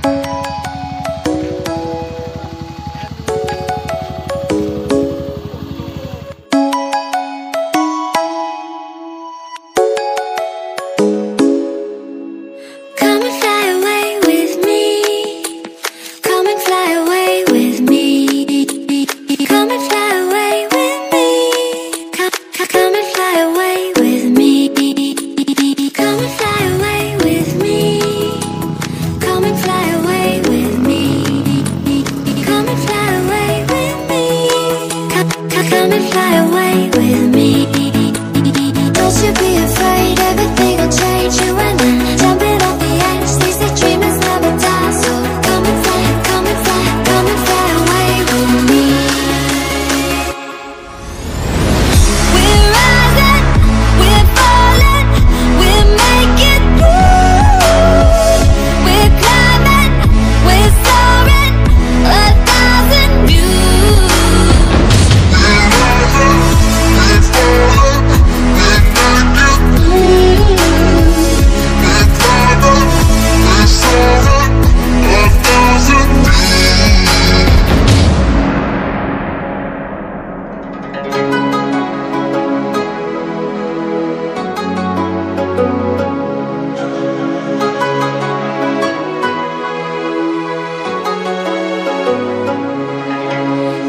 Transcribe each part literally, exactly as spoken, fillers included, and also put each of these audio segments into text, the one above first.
Come and fly away with me. Come and fly away with me. Come and fly away with me. Come, come, come and fly away with me. Come and fly away with me. Come and fly away with me. Come and fly away with me. Come, come, come and fly away with me. Don't you be afraid, everything will change. You and I, jumping off the edge. They say dreamers never die, so come and fly, come and fly, come and fly away with me. We're rising, we're falling, we're making moves. We're climbing, we're soaring, a thousand views. We're rising, we're falling, we're making moves. We're climbing, we're soaring, a thousand views.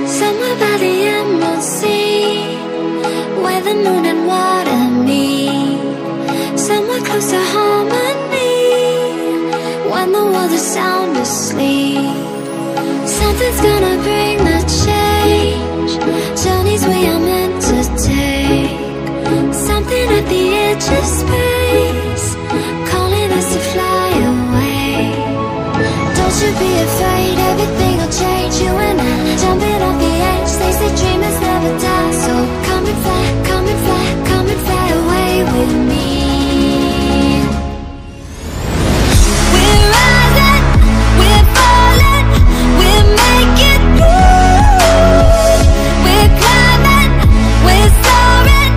Somewhere by the emerald sea, where the moon and water meet. Somewhere close to harmony, when the world is sound asleep. Something's gonna bring the change. Journeys we are meant to take. Something at the edge of space, calling us to fly away. Don't you be afraid, everything will change. You and I, jumping off the edge. They say dreamers never die, so come and fly, come and fly, come and fly away with me. We're rising, we're falling, we're making moves. We're climbing, we're soaring,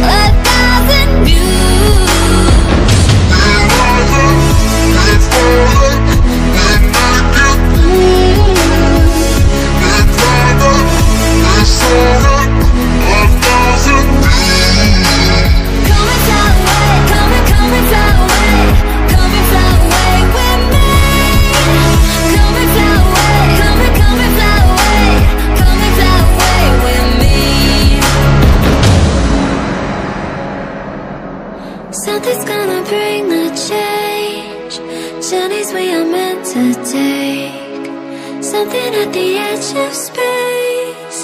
a thousand views. We're rising, we're falling, we're making moves. We're climbing, we're soaring, a thousand views. Come and fly away, come and, come and fly away, come and fly away with me. Come and fly away, come and, come and fly away, come and fly away with me. Something's gonna bring the change. Journeys we are meant to take. Something at the edge of space.